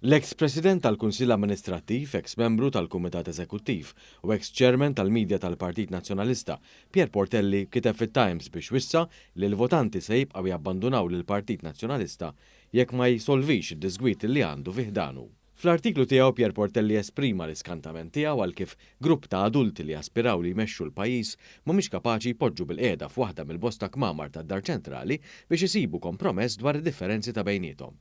L-eks President tal-Kunsill Amministrattiv, eks membru tal-Kumitat Eżekuttiv u eks Chairman tal-Media tal-Partit Nazzjonalista, Pierre Portelli kiteb fit-Times biex wissa li l-votanti se jibqgħu jabbandunaw lill-Partit Nazzjonalista jekk ma jsolvix id-diżgwid li għandu fi ħdanu. Fl-artiklu tiegħu Pierre Portelli esprima l-iskantament tiegħu għal kif grupp ta' adulti li jaspiraw li jmexxu l-pajjiż mhumiex kapaċi jpoġġu bilqiegħda f'waħda mill-bosta kmamar tad-Dar Ċentrali biex isibu kompromess dwar id-differenzi ta' bejniethom.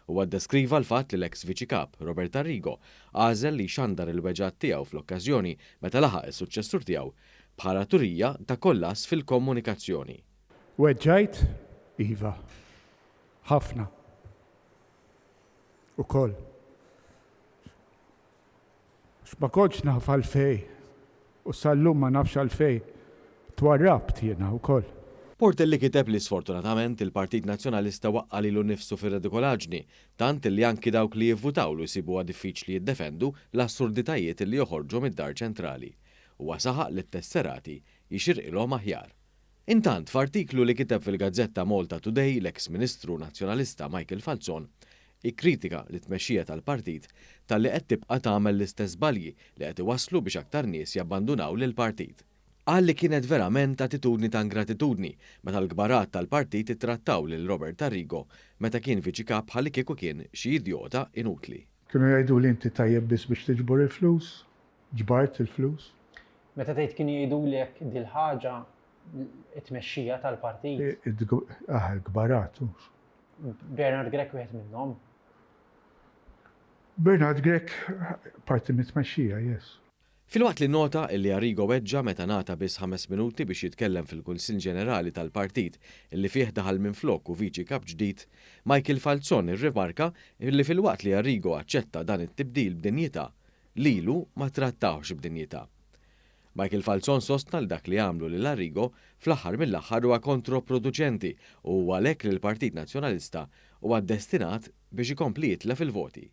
Huwa ddeskriva l-fatt li l-eks Viċi Kap, Robert Arrigo, għażel li jxandar il-weġgħat tiegħu fl-okkażjoni meta laħaq is-suċċessur tiegħu, bħala turija ta' kollass fil-komunikazzjoni. Weġġajt? Iva. Ħafna. Ukoll. Għax ma kontx naf għalfejn u sal-lum ma nafx għalfejn twarrabt jiena wkoll. Portelli kiteb li sfortunatament il-Partit Nazzjonalista waqqa' lilu nnifsu fir-redikolaġni, tant li anki dawk li jivvutawlu jsibuha diffiċli jiddefendu l-assurditajiet li joħorġu mid-Dar Ċentrali. Huwa saħaq li t-tesserati jixirqilhom aħjar. Intant, f'artiklu li kiteb fil-gazzetta Malta Today, l-eks Ministru Nazzjonalista Michael Falzon ikkritika lit-tmexxija tal-partit talli qed tibqa' tagħmel l-istess żbalji li qed iwasslu biex aktar nies jabbandunaw lill-partit. Qal li kienet verament attitudni ta' ingratitudni meta l-kbarat tal-partit ittrattaw lil Robert Arrigo meta kien Viċi Kap bħallikieku kien xi idjota inutli. Kienu jgħiduli inti tajjeb biss biex tiġbor il-flus. Ġbart il-flus. Meta tgħid kienu jgħidulek dil-ħaġa it-tmexxija tal-partit. Ah, il-kbarat, hux. Bernard Grech wieħed minnhom. Bernard Grech parti mit-tmexxija, yes. Filwaqt li nnota illi Arrigo weġġa' meta ngħata biss ħames minuti biex jitkellem fil-Kunsill Ġenerali tal-Partit illi fih daħal minfloku Viċi Kap ġdid, Michael Falzon irrimarka illi filwaqt li Arrigo aċċetta dan it-tibdil b'dinjità, Lilu ma trattawhx b'dinjità. Michael Falzon sostna li dak li għamlu lil Arrigo, fl-aħħar mill-aħħar huwa kontroproduċenti u huwa għalhekk li l-Partit Nazzjonalista huwa ddestinat biex ikompli jitlef il-voti.